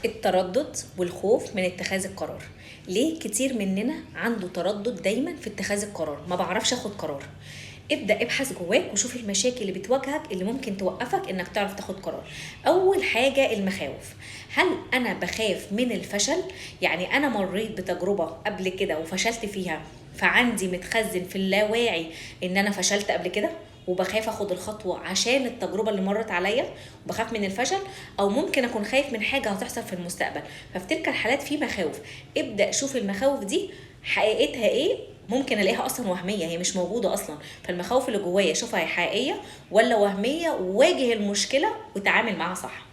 التردد والخوف من اتخاذ القرار. ليه كتير مننا عنده تردد دايما في اتخاذ القرار؟ ما بعرفش اخد قرار. ابدأ ابحث جواك وشوف المشاكل اللي بتواجهك اللي ممكن توقفك انك تعرف تاخد قرار. اول حاجة المخاوف. هل انا بخاف من الفشل؟ يعني انا مريت بتجربة قبل كده وفشلت فيها، فعندي متخزن في اللاواعي ان انا فشلت قبل كده وبخاف اخد الخطوة عشان التجربة اللي مرت عليا وبخاف من الفشل، او ممكن اكون خايف من حاجة هتحصل في المستقبل. ففي تلك الحالات في مخاوف، ابدأ شوف المخاوف دي حقيقتها ايه. ممكن الاقيها اصلا وهمية، هي مش موجودة اصلا. فالمخاوف اللي جوايا شوفها هي حقيقية ولا وهمية، وواجه المشكلة وتعامل معاها صح.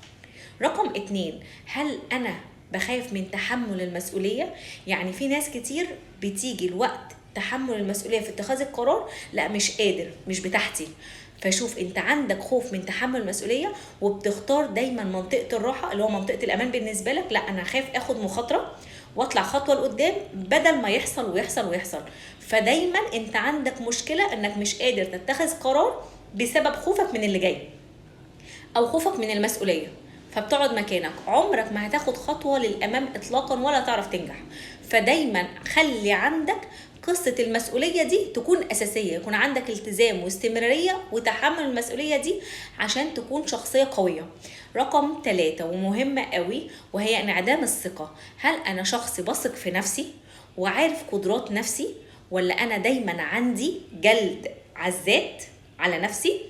رقم 2، هل انا بخاف من تحمل المسؤولية؟ يعني في ناس كتير بتيجي الوقت تحمل المسؤولية في اتخاذ القرار، لا مش قادر، مش بتاعتي. فشوف انت عندك خوف من تحمل المسؤولية وبتختار دايما منطقة الراحة اللي هو منطقة الأمان بالنسبة لك. لا أنا خايف اخد مخاطرة واطلع خطوة لقدام بدل ما يحصل ويحصل ويحصل. فدايما انت عندك مشكلة انك مش قادر تتخذ قرار بسبب خوفك من اللي جاي او خوفك من المسؤولية، فبتقعد مكانك، عمرك ما هتاخد خطوة للأمام إطلاقا ولا تعرف تنجح. فدايما خلي عندك قصة المسؤولية دي تكون أساسية، يكون عندك التزام واستمرارية وتحمل المسؤولية دي عشان تكون شخصية قوية. رقم 3 ومهمة قوي، وهي انعدام الثقة. هل أنا شخص بثق في نفسي وعارف قدرات نفسي، ولا أنا دايما عندي جلد عزات على نفسي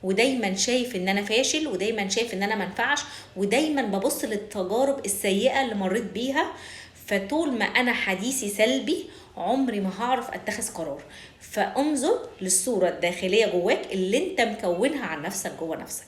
ودايما شايف ان انا فاشل ودايما شايف ان انا منفعش ودايما ببص للتجارب السيئة اللي مريت بيها؟ فطول ما انا حديثي سلبي عمري ما هعرف اتخذ قرار. فانظر للصورة الداخلية جواك اللي انت مكونها عن نفسك جوا نفسك.